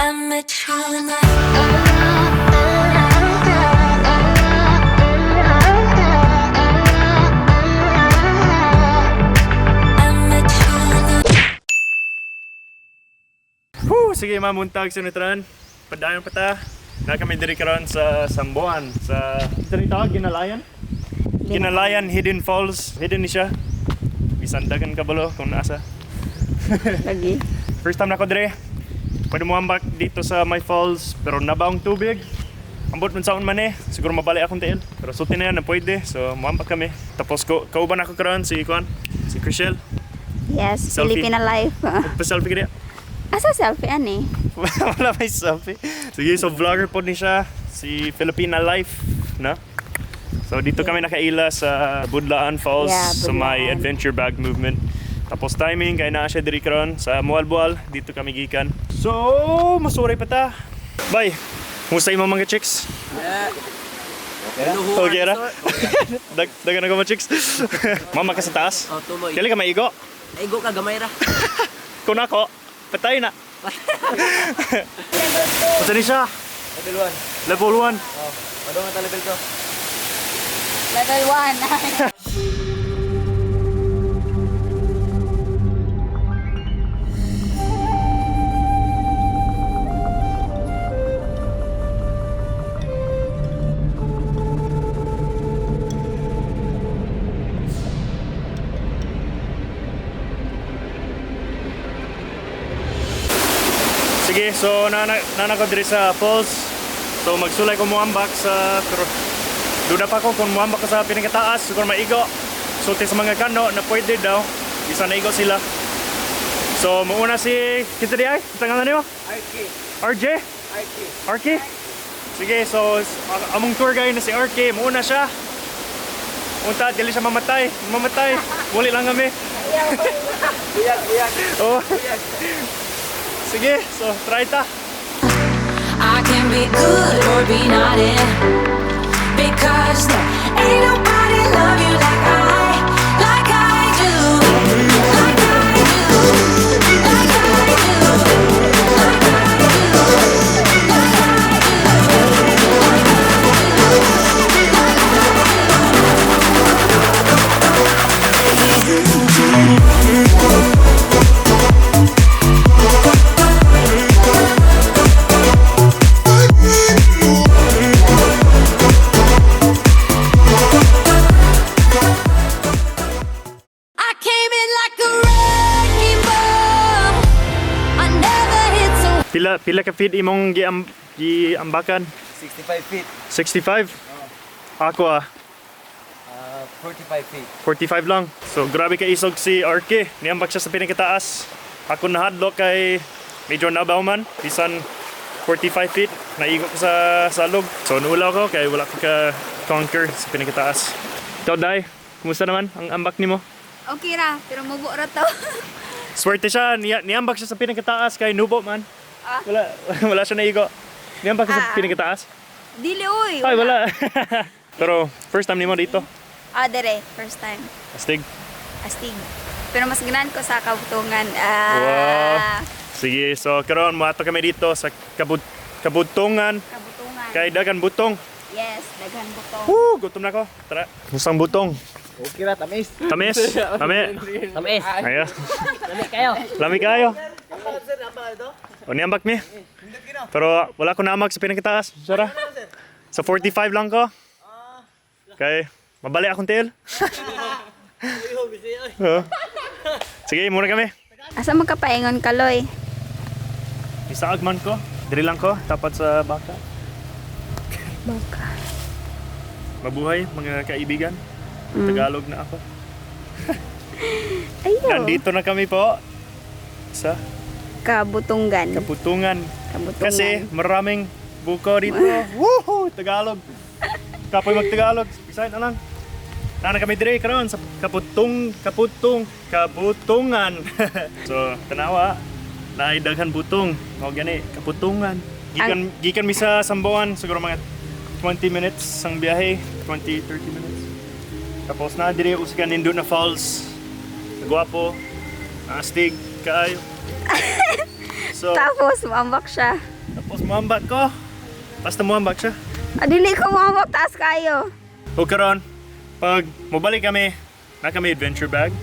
I met you in the I met you in the Woo! Sige, mamuntag sa nitran. Padayon pa ta. Na kami diri karon sa Samboan sa diri tawag Ginalayan. Ginalayan Hidden Falls. Hidden ni siya. Bisan dagan kabalo kung nasa. Lagi. First time na ko dire. Pwede mo ambak dito sa my falls pero nabaong tubig. Ambot man saon man eh. Siguro mabali akong tiil. Pero sulti na yan na pwede. So muambak kami. Tapos ko kauban ako karon si Kuan, si Chriselle. Yes, Selfie. Filipina life. Pa-selfie ka diya. Asa selfie ani? Wala may selfie. Sige, so vlogger po ni siya, si Filipina Life, no? So dito kami nakaila sa Budlaan Falls Yeah, sa may Budlaan. adventure bag movement. Tapos timing kay naa siya diri karon sa Mualbual, dito kami gikan. So, masuray pa ta. Bye. Kumusta imong mga chicks? Okay ra? Dagan na ko mga chicks. Mama ka sa taas? Oh, tumoy. Dili ka maigo. Naigo ka gamay ra. Kung nako, patay na. Asa ni siya? Level 1. Level 1. Oh, ano nga ta level 2? Level 1. Sige, so nana ko diri sa falls. So magsulay ko muambak sa pero duda pa ko kung muambak ko sa pinakataas, siguro maigo. Sulti sa mga kano na pwede daw. Isa naigo sila. So muuna si kita di ay, tangan nimo? RK. RJ? RK. RK? Sige, so among tour guide na si RK, muuna siya. Unta, dili siya mamatay. Mamatay. Muli lang kami. Buyag, buyag. Oh. Sige, so try ta. I can be good or be naughty because there ain't nobody love you like I do, like I do, like I do, like I do, like I do. I came in like a wrecking ball. I never hit so Pila ka feet imong giambakan? 65 feet. 65? Ako ah, 45 feet. 45 lang. So grabe ka isog si RK. Niambak siya sa pinakataas. Ako nahadlok kay medyo nabaw man. Bisan 45 feet, naigo ko sa salog. So nuulaw ko kay wala ko ka conquer sa pinakataas. Ikaw, Day, kumusta naman ang ambak nimo? Okay ra, pero mubo ra to. Swerte siya, niambak siya sa pinakataas kay nubo man. Ah. Wala wala siya naigo. Niambak siya sa Ah. pinakataas. Dili oy. Ay, wala. Pero first time nimo dito. Ah, dere, first time. Astig. Astig. Pero mas ganahan ko sa Kabutungan. Wow. Ah, Sige, so karon moadto kami dito sa Kabutungan Kabutungan. kay dagan butong. Yes, daghan butong. Woo, gutom na ko. Tara. Musang butong. Okay ra, tamis. Tamis. Tami. Tamis. Ayo. Lami kayo. Lami kayo. O niambak mi. Pero wala ko naamag sa pinakitaas. Sara. Sa 45 lang ko. Kay mabali akong tiil. Oo. Sige, muna kami. Asa mo ka paingon kaloy? Isaag man ko. Diri lang ko, tapat sa baka. Baka. Mabuhay mga kaibigan. Tagalog na ako. Ayo. Nandito na kami po sa Kabutungan. Kaputungan. Kabutungan. Kasi maraming buko dito. Woohoo! Tagalog. Kapoy magtagalog. Bisayan na lang. Nana kami dire karon sa Kaputung Kaputung Kabutungan. So, tanawa naay daghan butong. Mao gani Kaputungan. Gikan mi sa Samboan siguro mga 20 minutes ang biyahe, 20 30 minutes. Tapos na dire usa ka nindot na falls. Gwapo. Astig kaayo. So, Tapos, muambak siya. Tapos muambak ko. Basta muambak siya. Ah, dili ko muambak, taas kayo. O karon, pag mobalik kami, na kami adventure bag.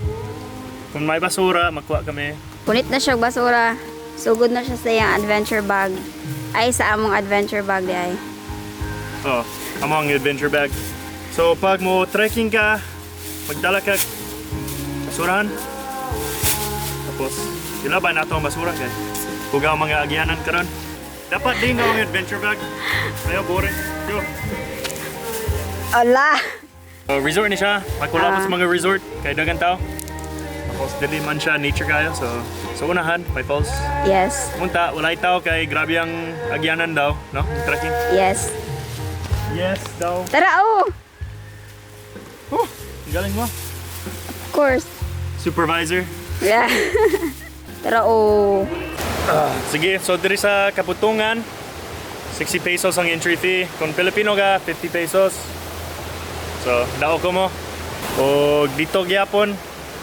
Kung may basura, makuha kami. Punit na siya og basura. Sugod na siya sa iyang adventure bag. Ay, sa among adventure bag di ay. Oh, amo ang adventure bag. So pag mo trekking ka, magdala ka basurahan. Tapos, ilabay na ang basura kay hugaw mga agyanan karon. Dapat din ang adventure bag. Ayaw, boring. Go. Ala! Resort ni siya. Magkulabot Ah. sa mga resort kay dagan tao. Tapos dili man siya nature kayo. So, sa unahan, may falls. Yes. Munta, walay tao kay grabe ang agyanan daw, no? Ang trekking. Yes. Yes daw. Tara, oh! Oh, ang galing mo. Of course. Supervisor. Yeah. Tara, oh. Sige, so diri sa Kaputungan, 60 pesos ang entry fee. Kung Pilipino ka, 50 pesos. So, dao ko mo. O dito gyapon,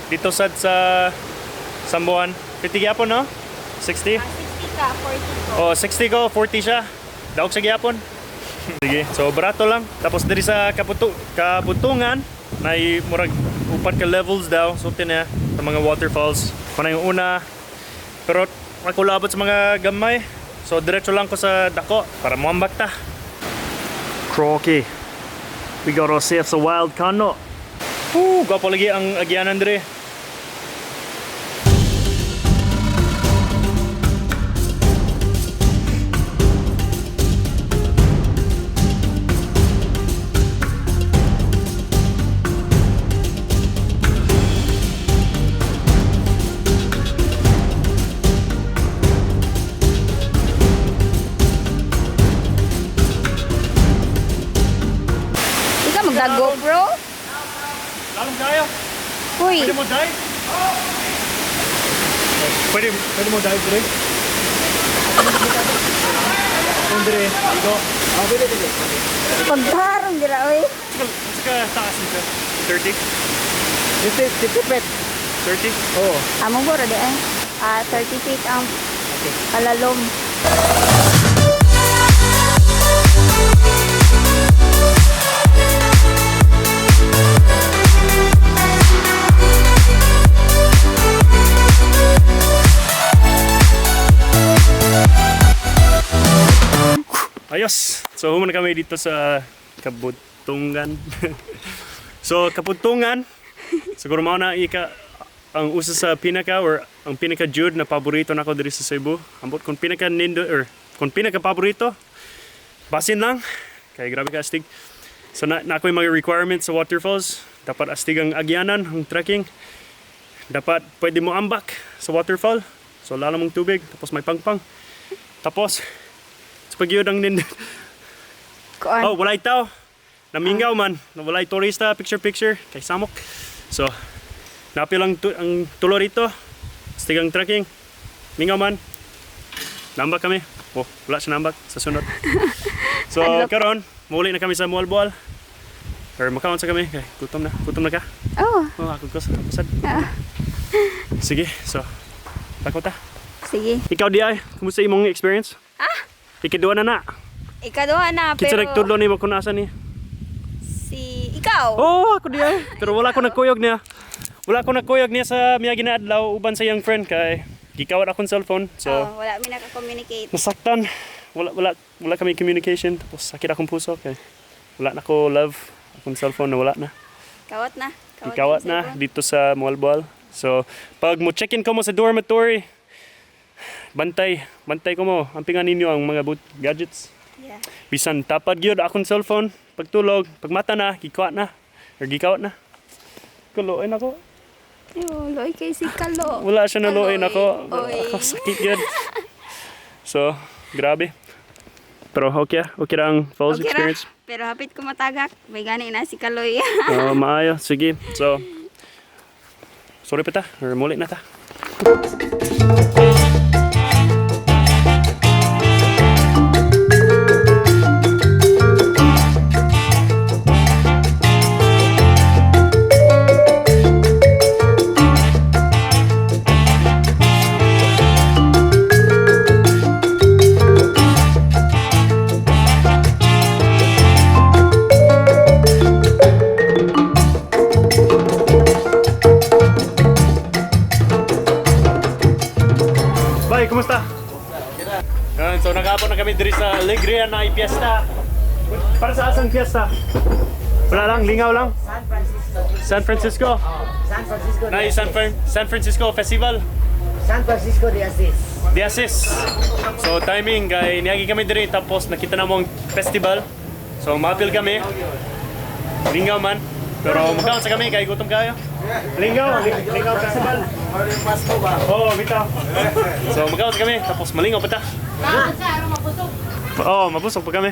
dito sad sa Sambuan. 50 gyapon, no? 60? 60 ka, 40 ko. Oh, 60 ko, 40 siya. Daog sa gyapon. Sige, so barato lang. Tapos diri sa Kaputungan, may murag upat ka levels daw, sulti na sa mga waterfalls. Kuna yung una. Pero ako labot sa mga gamay. So diretso lang ko sa dako para muambak ta. Crocky. We got ourselves a wild kano. Woo, gwapo lagi ang agyanan dire. Ikaw magda-GoPro? Lalong kayo. Uy, Pwede mo dive? Pwede mo dive dire? Kung dire, igo. pagtarong dira, oy. Saka taas nito. 30? 50, 50 feet. 30? Oo. Among boro di ay. Ah, 30 feet ang kalalom. Ayos! So, human kami dito sa Kabutungan. So, Kabutungan, siguro mao na ika ang usa sa pinaka or ang pinaka jud na paborito nako diri sa Cebu. Ambot kung pinaka nindo or kung pinaka paborito, basin lang kay grabe ka astig. So na ako'y mga requirements sa waterfalls. Dapat astig ang agyanan, ang trekking. Dapat pwede mo ambak sa waterfall. So lalo mong tubig, tapos may pangpang. Tapos sa pagyud ang nindo. Kuan. Oh, walay tao. Namingaw man. Walay turista, picture picture kay samok. So, napil ang, ang tulo rito. Astig ang trekking. Mingaw man. Nambak kami. Oh, wala siya nambak sa sunod. So, Adlok. karon, muli na kami sa Moalboal. Or makaon sa kami. Kay, gutom na. Gutom na ka? Oh, Oh, ako ko sa sad. Sige, so, takot ta. Sige. Ikaw di ay, kumusta imong experience? Ah? Ikaduha na na. Ikaduha na, Kinsa pero nagtudlo nimo kung asa ni? Si ikaw. Oh, ako di ay. Pero wala ko nagkuyog niya. Wala ko nagkuyog niya sa miya ginaadlaw uban sa iyang friend kay gikawat akong cellphone. So, Oh, wala mi naka-communicate. Nasaktan. Wala kami communication. Tapos sakit akong puso kay wala na ko love. Akong cellphone na wala na. Kawat na. Gikawat yung na cellphone. dito sa Moalboal. So, pag mo check-in ko mo sa dormitory, bantay, bantay ko mo. Ampingan ninyo ang mga boot gadgets. Yeah. Bisan tapad gyud akong cellphone pagtulog, pagmata na, gikawat na. Or gikawat na. Kaluoy nako. Yo, loy kay si Kalo. Wala siya naluoy nako. Oy. Ako sakit gyud. So, grabe. Pero okay, okay ra ang falls Okay ra. experience. Pero hapit ko matagak, may gani na si Kaloy. Oh, maayo. Sige. So, sorry pa ta. Or muli na ta. Yan, so nakaabot na kami diri sa Alegria na Fiesta. Para sa asang fiesta? Wala lang, lingaw lang. San Francisco. San Francisco. San Francisco de Na Assis. San Francisco Festival. San Francisco de Assis. De Assis. So timing kay niagi kami diri tapos nakita na mo ang festival. So mapil kami. Lingaw man. Pero magkaon sa kami kay gutom kayo. Lingaw, Lingaw Festival. Oo, oh, bitaw. So magkaon sa kami tapos malingaw pa ta. Oo, oh, mabusog pa kami.